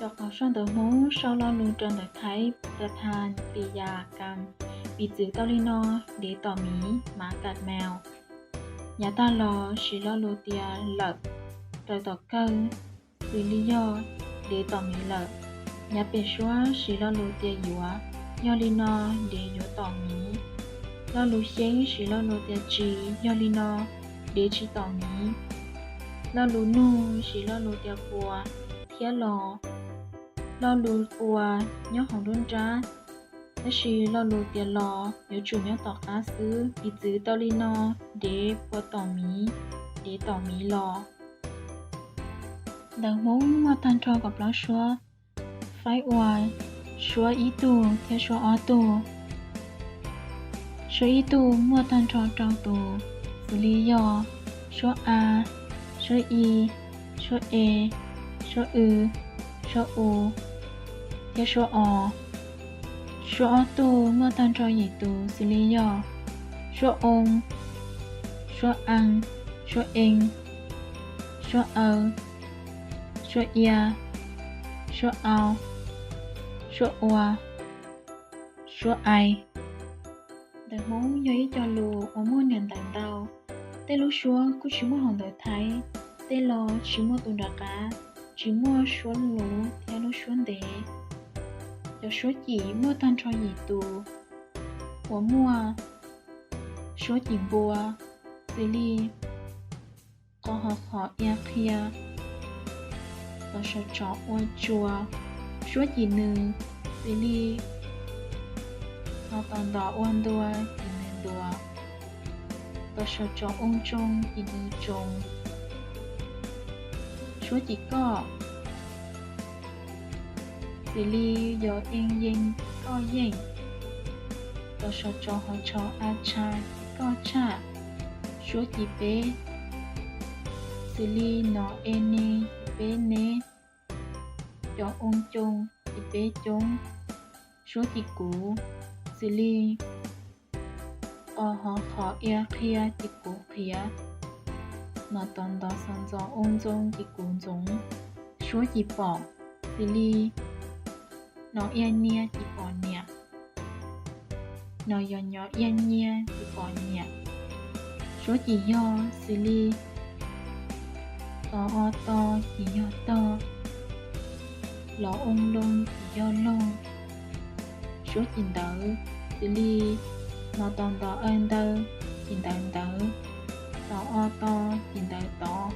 Rau qhov sau ntawv Hmoob sau lo lus rau ntawv Thaib ប្រធាន ពីរយ៉ាងកម្ម, piv txwv tau li no: dev tom miv, หมากัดแมว. Yav tag los siv lo lus tias lawm raws tom kawg, xws li yog dev tom miv lawm. Yav pem suab siv lo lus tias yuav, yog li no dev yuav tom miv. Lo lus xyeeb siv lo lus tias tsis, yog li no dev tsis tom miv. Lo lus nug siv lo lus tias puas thiab los. Lo lus puas nyob hauv nruab nrab, tab sis lo lus tias los yuav tsum nyob tom qab xwb. Piv txwv tau li no: dev puas tom miv, dev tom miv los. Ntawv Hmoob muaj tag nrho kaum plaub suab, faib ua suab ib tug thiab suab ob tug. Suab ib tug muaj tag nrho rau tus, xws li yog suab a, suab i, suab e, suab w, suab u thiab suab o. Suab ob tug muaj tag nrho yim tus, xws li yog suab oo, suab a, suab e, suab aw, suab ia, suab au, suab ua, suab ai. Ntawv Hmoob yog ib co lus uas muaj niam ntawv ntau. Tej lub suab kuj tsis muaj hauv ntawv Thaib, tej lo tsis muaj tus nram qab, tsis muaj suab luv thiab lub suab ntev. Cov suab cim muaj tag nrho yim tus uas muaj suab cim npua, xws li qo ho qhov ia qhia, tos saum tso ua tsua. Suab cim nws, xws li no tos ntos ua ntua, cim nws ntuas. Tos saum tso oo tsoo, cim nws tsoo. Suab cim koj, xws li yog ees yees, koj yeej. Tos saum tso ho tsho a tsha, cim koj tshaj. Suab cim peb, xws li no e ne, cim peb neb. Cov oo coo, cim peb coob. Suab cim kuv, xws li qo ho qhov ia qhia, cim kuv qhiav. No tos ntos xo ntxo oo ntxoo, cim kuv ntxoov. Suab cim pom, xws li no ia nia, cim pom niam. No yog nyo ia nyia, cim pom nyiam. Suab cim yog, xws li to o to, cim yog tog. Lo oo loo, cim yog loog. Suab cim ntawv, xws li no tos ntos aw ntaw, cim ntawv ntawv. To o to, cim ntawv tod.